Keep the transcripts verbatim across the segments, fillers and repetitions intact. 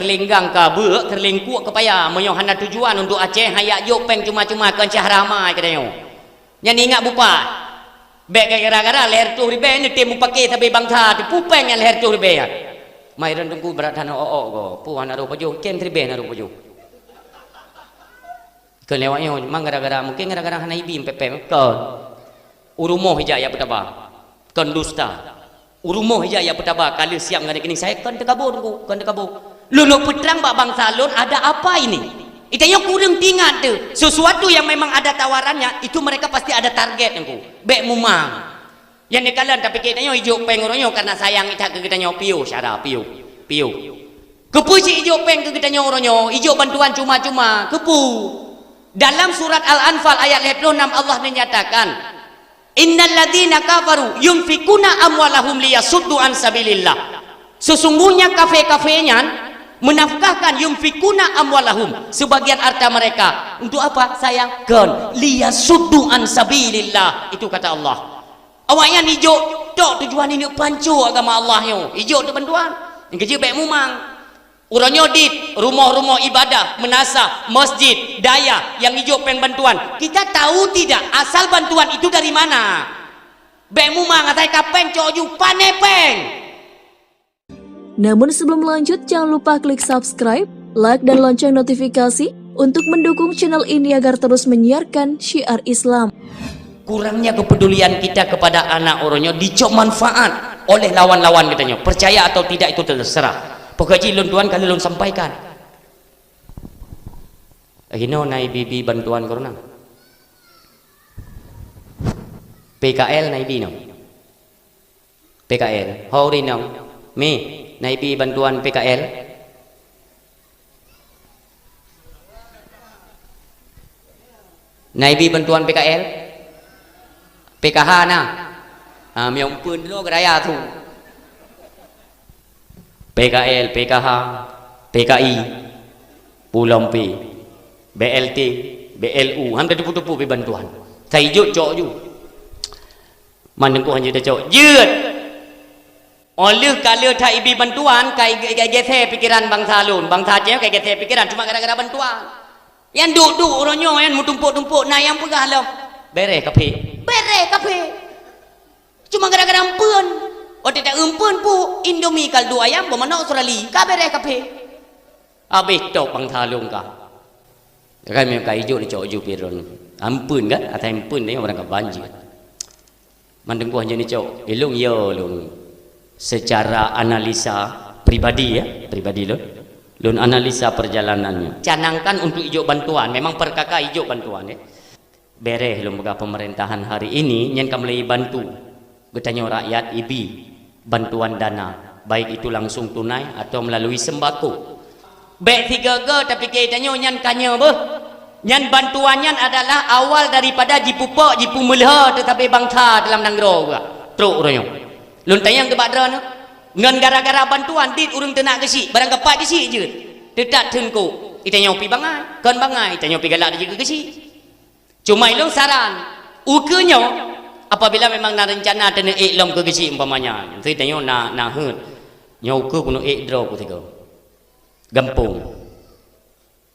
Keureuling gang ka beuk, keureuling kuek keu paya. Meunyoe hana tujuan untuk Aceh, han jak jok péng cuma-cuma, keu Aceh ramai geutanyoe. Nyan ingat bupah. Bék gara-gara lhèe reutôh ribèe neutem mupake sabe bansa, teupeu péng nyan lhèe reutôh ribèe nyan. Mai ron teungku brat hana ôk-ôk goe. Peue hana rôh pajoh, tem siribèe hana rôh pajoh. Keu lewat nyoe, memang gara-gara, mungkin gara-gara hana ibi pepeng. Kon. U rumoh ijak jak peutaba. Kon dusta. U rumoh ijak jak peutaba, ka lheueh siap ngon rekening saya, kon teukabô teungku, kon teukabô. Lôn lôn peutrang bak bansa lôn, ada apa ini? Geutanyoe kureueng teuingat teuh, sesuatu yang memang ada tawarannya, itu mereka pasti ada target teungku. Bék mumang. Nyang neukalon, tapi geutanyoe ijok péng uroe nyoe karena sayang that keu geutanyoe, piôh syara, piôh, piôh. Keupeue cit ijok péng keu geutanyoe uroe nyoe, ijok bantuan cuma-cuma, keupeue? Dalam surat Al-Anfal ayat lhèe ploh nam Allah neunyatakan, "Innal ladzina kafaru yunfikuna amwalahum liyasuddu an sabilillah." Sesungguhnya kafé-kafé nyan menafkahkan, yunfikuna amwalahum, sebagian harta mereka. Untuk apa? Sayang, kon, liyasuddu an sabilillah. Itu kata Allah. Awaknyan ijok tok tujuan ini pancô agama Allah nyoe. Ijok tok bantuan. Nyang keujeuet bék mumang. Uroe nyoe dit, rumoh-rumoh ibadah, meunasah, masjid, dayah nyang ijok péng bantuan. Kita tahu tidak asal bantuan itu dari mana? Bék mumang asai ka péng cok ju, pané péng. Namun sebelum lanjut, jangan lupa klik subscribe, like, dan lonceng notifikasi untuk mendukung channel ini agar terus menyiarkan syiar Islam. Kurangnya kepedulian kita kepada anak uroe nyoe dicok manfaat oleh lawan-lawan geutanyoe. Percaya atau tidak itu terserah. Pokok jih lôn tuan kali lôn sampaikan. Hino na ibi-ibi bantuan corona. P K L na ibi no. P K L. Ho ureueng inong, mi, na ibi bantuan P K L? Na ibi bantuan P K L? P K H na? Ha, meunyoe eumpeuen droe geuraya su. P K L, P K H, P K I, Pulom P, B L T, B L U, han teupeue-teupeue bantuan. Sai jeuet cok ju. Man teungku hanjeuet tacok. Jeuet! Óh lheueh ka lheueh that ibi bantuan, ka i-, i-, i-, geuséh pikeran bansa lôn. Bansa Aceh ka geuséh pikeran cuma gara-gara bantuan. Nyang duek-duek uroe nyoe nyan meutumpôk-tumpôk na nyang peugah lom, "Beréh kafé." Beréh kafé. Cuma gara-gara eumpeuen. Watèe ta eumpeuen pu, Indomie kaldu ayam, beumanok Australia. Ka beréh kafé. Habéh tok bansa lôn ka. Kan meunyoe ka ijok dicok ju pih droeneuh. Eumpeuen kan? Asai eumpeuen nyoe barang ka banjir. Man teungku hanjeuet neucok, ilôn yo lôn secara analisa pribadi ya, pribadi lôn. Lôn analisa perjalanan nyoe. Canangkan untuk ijok bantuan, memang perkaka ijok bantuan ya. Beréh lôn peugah pemerintahan hari ini nyan ka mulai bantu geutanyoe rakyat ibi bantuan dana, baik itu langsung tunai atau melalui sembako. Bék sigoe-goe tapike tanyoe nyan ka nyoe beuh. Nyan bantuan nyan adalah awal daripada jipupok, jipeumeuleuho teutabé bansa dalam nanggroe geuh. Trok uroe nyoe. Lôn tanyong teubak droeneuh, ngon gara-gara bantuan dit ureuëng teunak geusyik, barang kapai geusyik jeuet. Teutab teungku, itanyoe pi bangai, kon bangai, itanyoe pi galak jeuet keu geusyik. Cuma ilôn saran, ukeue nyoe, apabila memang na reuncana teuneuk ék lom keu geusyik umpamanya, miseue tanyoe na, na heuet, nyoe ukeue keuneuk ék droe keu sigoe gampông.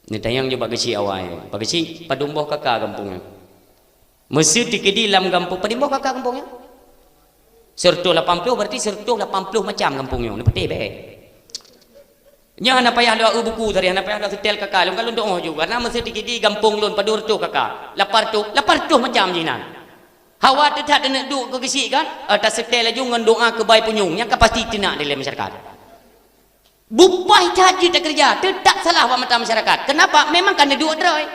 Neutanyong ju bak geusyik awai, "Bak geusyik, padum boh kaka gampông nyoe?" Miseue teukeudi lam gampông, "Padum boh kaka gampông nyoe?" Sireutoh lapan ploh, berarti sireutoh lapan ploh macam gampông nyoe, neupatéh bèe. Nyoe hana payah lôn eu buku tadi, hana payah lôn seutèl kaka. Lôn ka lôn tu'oh ju, karena miseue teukeudi gampông lôn padum reutôh kaka. Lapan reutôh, lapan reutôh macam jih nan. Hawa teuh that taneuk duek keu geusyik kan? Eh, taseutèl laju ngon doa keubai punyueng. Nyan ka pasti teunak dilèe masyarakat. Bupai that jih takeureuja, teutab salah bak mata masyarakat. Kenapa? Memang ka neuduek droe.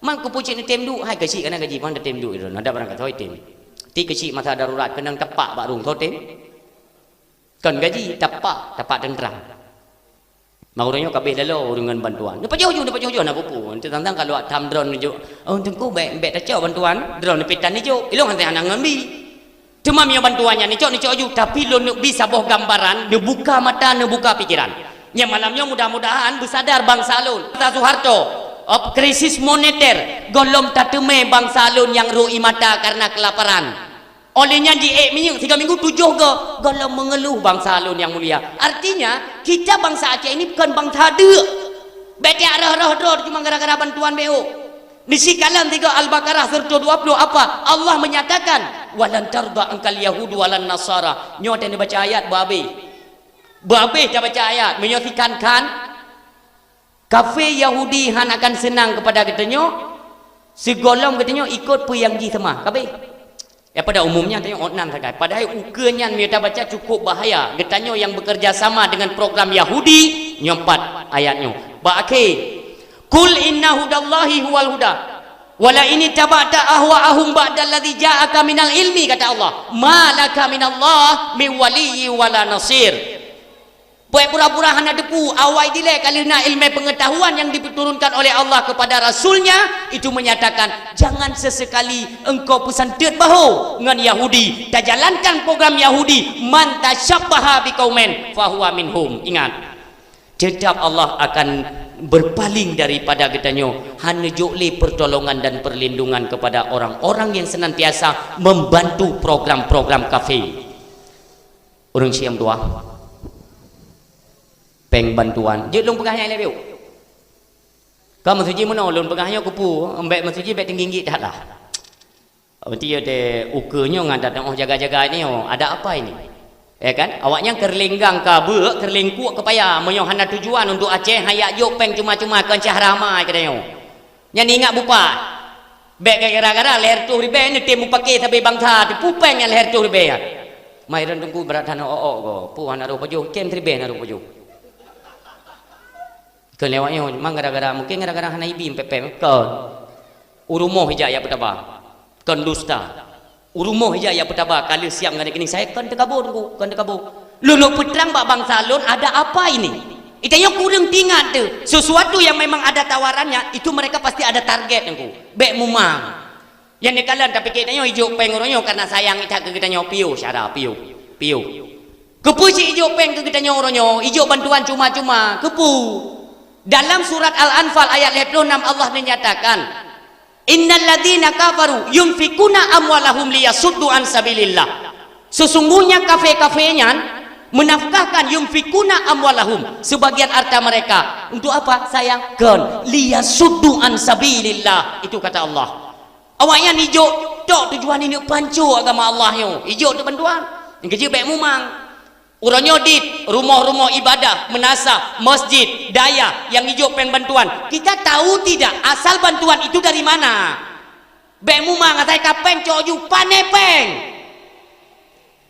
Man keupeue cit neutem duek, hai geusyik kana gaji, man neutem duek droe. Adak barang ka soe tem. Ti geusyik masa darurat keunong tapak bak rueng soe tem. Kon gaji, tapak, tapak teuntra. Maka ureuëng nyoe ka abéh laloe ureuëng ngon bantuan. Neupajoh ju, neupajoh ju, hana peue-peue. Teuntang-tang ka lôn tham droeneuh jok. Oh, Teungku, bèk, bèk tacok bantuan. Droeneuh pih tan neujok. Ilôn hana, hana ngon bi. Teuma meunyoe bantuan nyan neucok, neucok ju, tapi lôn neuk bi saboh gambaran, neubuka mata, neubuka pikeran. Nyang malam nyoe mudah-mudahan beusadar bansa lôn. Masa Soeharto, eh, krisis moneter, gohlom tateumé bansa lôn nyang rhot ie mata kareuna keulaparan. Oleh nyan jiék minyeuk sigoe minggu tujoh goe, gohlom meungeuluh bangsa lôn nyang mulia. Artinya, kita bangsa Aceh ini bukan bangsa deuk. Bék tiak rhoh-rhoh droe cuma gara-gara bantuan B O. Di sikalon tiga Al-Baqarah seratus dua puluh apa? Allah menyatakan, "Walan tarda angkal yahudu walan nasara." Nyoe teuh neubaca ayat beuhabéh. Beuhabéh tabaca ayat. Meunyoe sikan-kan, kafé Yahudi hana akan seunang keupada geutanyoe, sigohlom geutanyoe ikot peue nyang jih seumah. Ka abéh. Ya, pada umumnya tanyoe ot nan sagai. Padahai ukeue nyan meunyoe tabaca cukup bahaya. Geutanyoe nyang bekerja sama dengan program Yahudi, nyoe pat ayat nyoe. Bak akhé, "Qul inna hudallahi huwal huda. Wa la in ittaba'ta ahwa'ahum ba'dalladzi ja'aka minal ilmi," kata Allah. "Ma laka minallah min waliyyin wala nasir." Buet pura-pura hana teupeue, awai dilée ka lheueh na ileumé peungeutahuan nyang diturunkan oleh Allah kepada Rasul-Nya, itu menyatakan, "Jangan sesekali engkau peusanteut bahu ngon Yahudi, tajalankan program Yahudi, man tasyabbaha biqaumin fahuwa minhum." Ingat, tetap Allah akan berpaling daripada geutanyoe, hana jok lé pertolongan dan perlindungan kepada orang-orang yang senantiasa membantu program-program kafé. Ureuëng siam dua. Péng bantuan. Jeuet lôn peugah nyang lé biu. Ka meusuji meunoe lôn peugah nyoe keupeue, embek meusuji bék teungginggik that lah. Berarti ya deh ukeue nyoe ngan datang oh jaga-jaga ini oh, ada apa ini? Ya kan? Awaknyan keureuléng gang ka beuk, keureuléng kuek keupaya, meunyoe hana tujuan untuk Aceh, hana jok péng cuma-cuma keu syah ramai keu nyoe. Nyan ingat bupat. Bék gara-gara lhèe reutôh ribèe neutem mupake sabe bansa teupeue péng nyang lhèe reutôh ribèe nyan. Mai ron teungku brat hana ôk-ôk go. Peue hana roh pajoh, kem siribèe hana roh pajoh. Keu lewat nyoe, memang gara-gara, mungkin gara-gara hana ibi pèpèe. Kon. U rumoh ija ya peutaba. Kon dusta. U rumoh ija ya peutaba, ka lheueh siap ngon keuning, saya kon teukabô teungku, kon teukabô. Lôn lôn peutrang bak bansa lôn, ada apa ini? Itanyoe kureueng tingat teuh, sesuatu yang memang ada tawarannya, itu mereka pasti ada target teungku. Bék mumang. Nyang neukalon tapike tanyoe ijok péng uroe nyoe karena sayang that keu geutanyoe, piôh syara, piôh, piôh. Keupeue cit ijok péng keu geutanyoe uroe nyoe, ijok bantuan cuma-cuma, keupeue? Dalam surat Al-Anfal ayat lhèe ploh nam Allah neunyatakan, "Innal ladzina kafaru yunfikuna amwalahum liyasuddu an sabilillah." Sesungguhnya kafé-kafé nyan menafkahkan, yunfikuna amwalahum, sebagian harta mereka. Untuk apa? Sayang? Kon, liyasuddu an sabilillah. Itu kata Allah. Awaknyan ijok tok tujuan ini panco agama Allah nyoe. Ijok untuk bantuan. Nyang keujeuet bék mumang. Uroe nyoe dit, rumoh-rumoh ibadah, meunasah, masjid, dayah nyang ijok péng bantuan. Kita tahu tidak asal bantuan itu dari mana? Bék mumang asai ka péng cok ju, pané péng.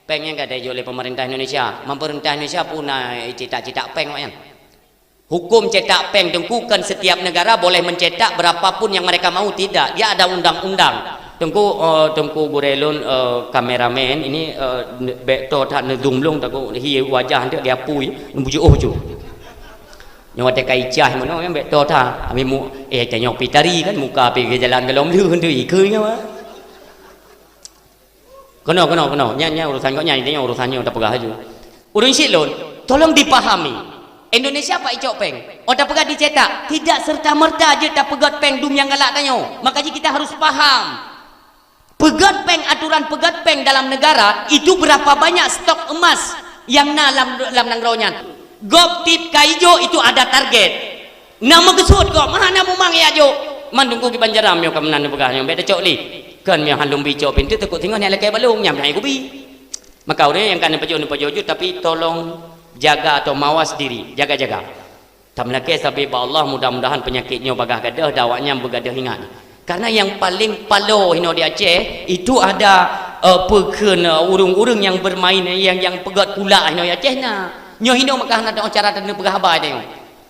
Péng nyang ka ijok lé pemerintah Indonesia. Pemerintah Indonesia pun na cetak-cetak péng awaknyan. Hukum cetak péng teungku kon setiap negara boleh mencetak berapa pun yang mereka mau, tidak. Dia ada undang-undang. Teungku, eh, teungku gurée lôn, eh, kameramen ini, eh, ne-, bék to that neuzoom lôn takot hi wajah tu dia pui, neubujuk oh ju. Nyoe watée ka icah meunoe bék to that. Ami mu, eh, tanyoe pitari kan muka pi jalan galom lheueh tu ikeu nyoe. Keunoe, keunoe, keunoe. Nyan, nyan urusan gobnyan, intinya urusan nyoe tapeugah laju. Ureuëng syik lôn, tolong dipahami. Indonesia pak icok péng. Oh tapeugah dicetak, tidak serta-merta jeuet tapeugét péng dum nyang galak tanyoe. Maka jih kita harus paham. Peugét péng, aturan peugét péng dalam negara itu berapa banyak stok emas yang na lam, lam nanggroe nyan. Gob tieb ka ijok itu ada target. Na meukeusut kok, meuhana mumang ya jok. Man teungku kiban jaram nyoe ka meunan neupeugah nyoe, bék tacok lé. Kon nyoe han lôn bi cok pintoe teukuk singoh nyang lakée balong, nyang meuhai kubi. Maka ureuëng nyang ka neupajoh, neupajoh jeuet, tapi tolong jaga atau mawas diri, jaga-jaga. Tameulakée sabe bak Allah, mudah-mudahan peunyakét nyoe bagaih gadôh dan awaknyan beugadôh ingat. Karena yang paling palo hinoe di Aceh, itu ada, eh, peukheun, eh, ureuëng-ureuëng nyang bermain, yang, yang peugét kulak hinoe di Aceh na. Nyoe hinoe maka hana teuh cara tanyoe peugah haba tanyoe.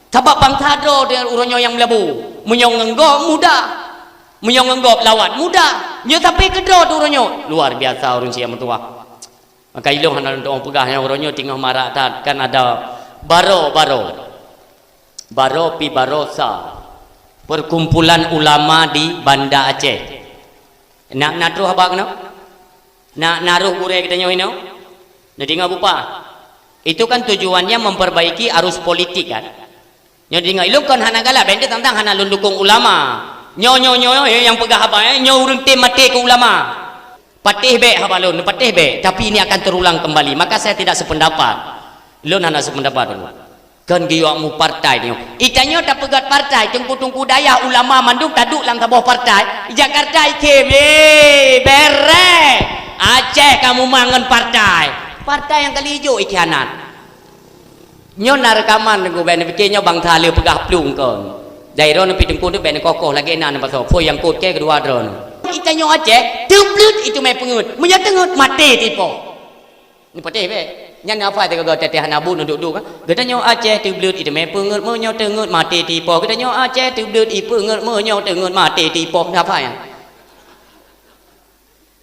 Sabab bansa droe teuh uroe nyoe nyang meulabu. Meunyoe ngon gob mudah. Meunyoe ngon gob lawat mudah. Nyoe sampai keu droe teuh uroe nyoe. Luar biasa ureuëng siat meutuwah. Maka ilong hana lôn tuoh peugah nyang uroe nyoe teungoh marak that. Kan ada baro-baro. Baro pi baro sa. Perkumpulan ulama di Banda Aceh. Nak na troh haba keunoe? Nak na roh gurée geutanyoe hinoe? Neudeungoe bupah. Itu kan tujuannya memperbaiki arus politik kan? Nyoe deungoe, ilong kon hana galak, bèk teuntang hana lôn dukong ulama. Nyoe, nyoe, nyoe, nyoe nyang peugah haba, eh, nyoe ureuëng tem maté keu ulama. Patéh bèk haba lôn, patéh bèk, tapi ini akan terulang kembali. Maka saya tidak sependapat. Lôn hana sependapat lôn. Kon geuyue mu partai nyoe. Itanyoe tapeugöt partai, teungku-teungku dayah, ulama mandum taduek lam saboh partai. Jakarta ikhém, eh, bereh. Aceh ka mumang ngon partai. Partai nyang kali ijok ikhianat. Nyoe na reukaman teungku, bèk neupiké nyoe bansa le peugah plueng kon. Dai droeneuh pih teungku tu bèk neukokoh lagèe na neupasoe. Phôi nyang kot kèe keudua droeneuh. Itanyoe Aceh, teubleuet iteumèe peungeuet. Meunyoe teungeuet, maté tipoh. Neupatéh bèk. Nyan hafai teuka goe teuh hana buet neuduek-duek kan. Geutanyoe Aceh teubleuet iteumèe peungeuet, meunyoe teungeuet maté tipoh. Geutanyoe Aceh teubleuet ipeungeuet, meunyoe teungeuet maté tipoh. Hafai nyan.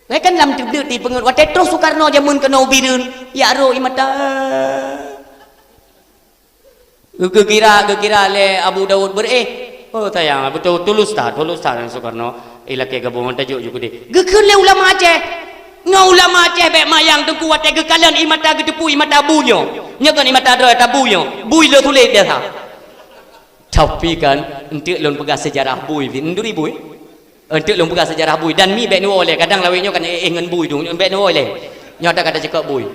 Lé kan lam teubleuet ipeungeuet watèe troh Sukarno jameun keunoe u Bireuen, jak rhot ie mata. Geukira, geukira lé Abu Daud beuréh. Oh sayang, beutôi tulus that, tulus that Sukarno. Ilakèe gabungan tajok ju keudeh. Geukheun lé ulama Aceh. Ngon ulama Aceh bèk mayang teungku watèe geukalon ie mata geuteupeue ie mata bu nyoe. Nyoe kon ie mata droe tabu nyoe. Bui lôn tuléh biasa. Tapi kan, enteuk lôn peugah sejarah bui, enduri bui. Enteuk lôn peugah sejarah bui dan mi bèk neuwoe lé, kadang lawét nyoe kan éh ngon bui dong, bèk neuwoe lé. Nyoe ata kata cakap bui.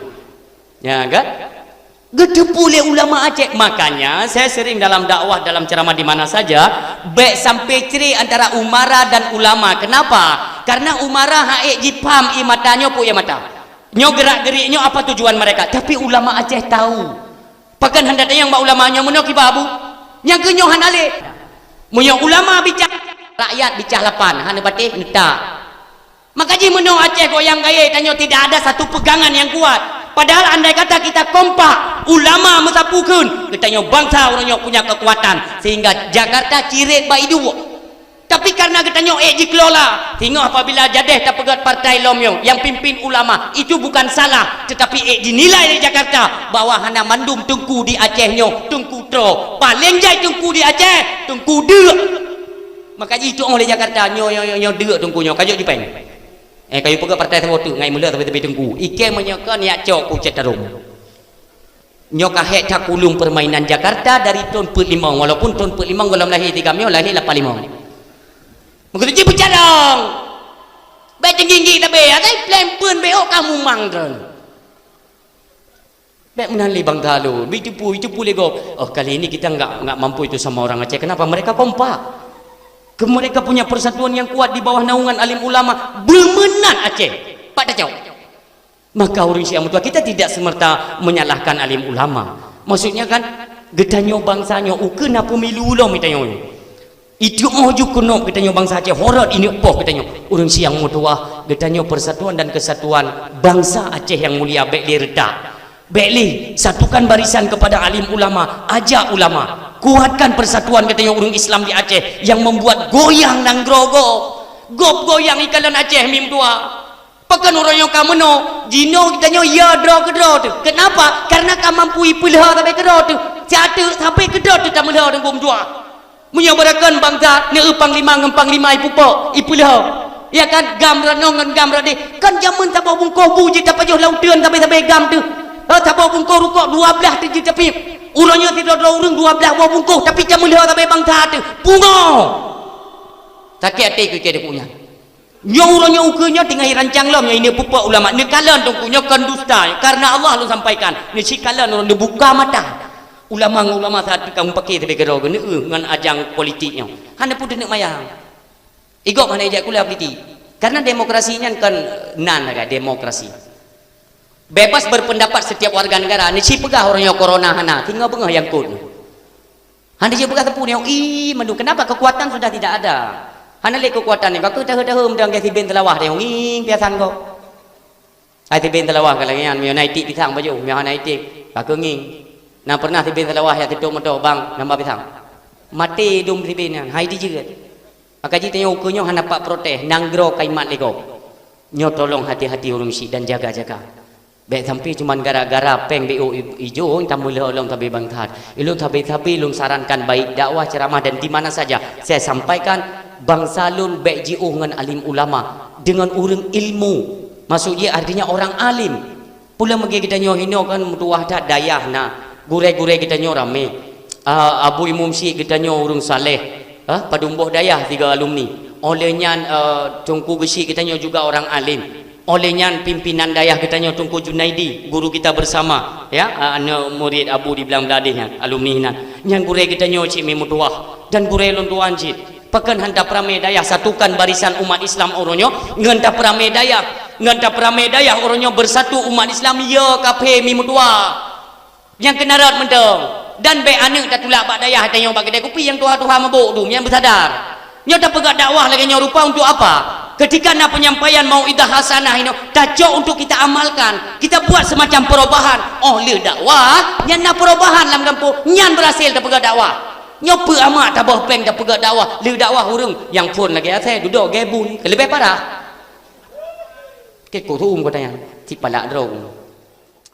Ya kan? Geuteupeue lé ulama Aceh. Makanya saya sering dalam dakwah, dalam ceramah di mana saja, bèk sampai cre antara umara dan ulama. Kenapa? Karena umara han ék jipaham ie mata nyoe peue ie mata. Nyoe gerak-gerik nyoe apa tujuan mereka. Tapi ulama Aceh tahu. Pakon hana tanyong bak ulama nyoe meunoe kiban bu? Nyang keu nyoe hana lé. Meunyoe ulama bicah, rakyat bicah lapan, hana patéh neutak. Maka jih meunoe Aceh goyang gayée tanyoe tidak ada satu pegangan yang kuat. Padahal andai kata kita kompak, ulama meusapeue kheun, geutanyoe bansa uroe nyoe punya kekuatan sehingga Jakarta cirét bak iduek. Tapi karena geutanyoe ék jikelola, singoh apabila jadeh tapeugét partai lom nyoe nyang pimpin ulama, itu bukan salah, tetapi ék dinilai lé Jakarta bahwa hana mandum teungku di Aceh nyoe teungku troe. Paleng jai teungku di Aceh, teungku deuk. Maka jitu'oh lé Jakarta, nyoe, nyoe, nyoe, nyoe deuk teungku nyoe, kajok jipeng. Eh, kayue peugét partai saboh teuk, ngai meuleueh sabe-sabe teungku. Ikei meunyoe kon yak cok ku cit tarom. Nyoe ka hék that kulung permainan Jakarta dari thon peuet limong, walaupun thon peuet limong gohlom lahé tigam nyoe lahé lapan limong. Meukeusut jih peucadong. Bèk teungginggi tabé, agai pleng pun bék ka mumang droen. Bèk meunan lé bangga lôn, bèk teupeu, teupeu lé gob. Oh, kali ini kita enggak, enggak mampu itu sama orang Aceh. Kenapa? Mereka kompak. Ke mereka punya persatuan yang kuat di bawah naungan alim ulama. Beumeunan Aceh. Pat tacok. Maka ureuëng syiah meutuah, kita tidak semerta menyalahkan alim ulama. Maksudnya kan, geutanyoe bansa nyoe ukeue na pemilu lom geutanyoe. Itu oh ju keunoe geutanyoe bansa Aceh horot ineuk poh geutanyoe. Ureuëng syiah meutuah, geutanyoe persatuan dan kesatuan bangsa Aceh yang mulia bèk lé reutak. Bèk lé satukan barisan kepada alim ulama, ajak ulama. Kuatkan persatuan geutanyoe ureuëng Islam di Aceh yang membuat goyang nanggroe gob. Gob goyang ikalon Aceh mim dua. Pakon uroe nyoe ka meunoe, jinoe geutanyoe ya droe keudroe teuh. Kenapa? Karena ka mampu ipeuleuha sabe keudroe teuh. Siat teuk sabe keudroe teuh tameuleuha teungku meutuah. Meunyoe beurakon bansa neueu panglima ngon panglima ipupok, ipeuleuha. Ya kan? Gam rot noe ngon gam rot deh. Kan jameun saboh bungkôh bu jeuet tapajoh lam uteuen sabe-sabe gam teuh. Ha, saboh bungkôh rukok dua blaih teuh jeuet tapiep. Uroe nyoe sidroe-droe ureuëng dua blaih boh bungkôh, tapi tameuleuha sabe bansa teuh. Pungoe! Sakét até keu keu deungon nyan. Nyoe uroe nyoe ukeue nyoe teungoh irancang lom nyoe ineuk peupuak ulama. Neukalon teungku nyoe kon dusta nyoe. Karena Allah lôn sampaikan. Neusikalon uroe neubuka mata. Ulama ngon ulama saat ka meupaké sabe keudroe geuneue ngon ajang politik nyoe. Hana peue teuneuk maya. Igob hana ijak kuliah politik. Karena demokrasi nyan kon nan lagèe demokrasi. Bebas berpendapat setiap warga negara. Neusi peugah uroe nyoe corona hana. Singoh beungoh nyang kot. Hana jeuet peugah teupeu nyoe, ih, mandum. Kenapa? Kekuatan sudah tidak ada. Hana lé kekuatan nyoe. Ka keuh taheu-taheu meudang gét siben teulawah nyoe, ngieng piasan gob. Hai siben teulawah ka lagèe nyan, meunyoe na iték pisang bajôh, meunyoe hana iték, ka keuh ngieng. Na pernah siben teulawah nyang teuntôk moto, "Bang, nambah pisang." Maté dum siben nyan, hai dijeuet. Maka jih tanyoe ukeue nyoe hana pat protes, nanggroe kaimat lé gob. Nyoe tolong hati-hati ureuëng syiek dan jaga-jaga. Bèk sampai cuman gara-gara péng B O i-, ijo, tameuleuha lom sabe bansa. Ilôn sabe-sabe lôn sarankan baik dakwah, ceramah dan di mana saja saya sampaikan, bansa lôn bèk jiôh ngon alim ulama, deungon ureuëng ilmu. Maksud jih artinya orang alim. Pula meugé geutanyoe hinoe kan meutuwah that dayah na. Gurèe-gurèe geutanyoe ramé. Ah, Abu Imum Syik geutanyoe ureuëng saleh. Ah, padum boh dayah tiga alumni. Óh lheueh nyan, ah, Teungku Geuchik geutanyoe juga orang alim. Oleh nyan pimpinan dayah geutanyoe Teungku Junaidi, guru kita bersama, ya, aneuk murid Abu di Blang Bladeh nyan, alumni nyan. Nyan gurée geutanyoe cit mi meutuwah dan gurée lôn tuan cit. Pakon han tapeuramé dayah, satukan barisan umat Islam uroe nyoe, ngon tapeuramé dayah, ngon tapeuramé dayah uroe nyoe bersatu umat Islam, ya kaphé mi meutuwah. Nyang keuna rot mantong. Dan bék aneuk tatulak bak dayah tanyoe bak keudée kupi nyang tuha-tuha mabök dum nyang beusadar. Nyoe tapeugah dakwah lagée nyoe rupa untuk apa? Ketika na penyampaian mauidhah hasanah inoe, tacok untuk kita amalkan. Kita buat semacam perubahan. Oh lheueh dakwah, nyan na perubahan lam gampông, nyan berhasil tapeugah dakwah. Nyoe peu amat taboh péng tapeugah dakwah, lheueh dakwah ureuëng nyang phon lagée asée dudoe gée bun, keu leubeh parah. Keu kurum kota nyan, cit palak droe.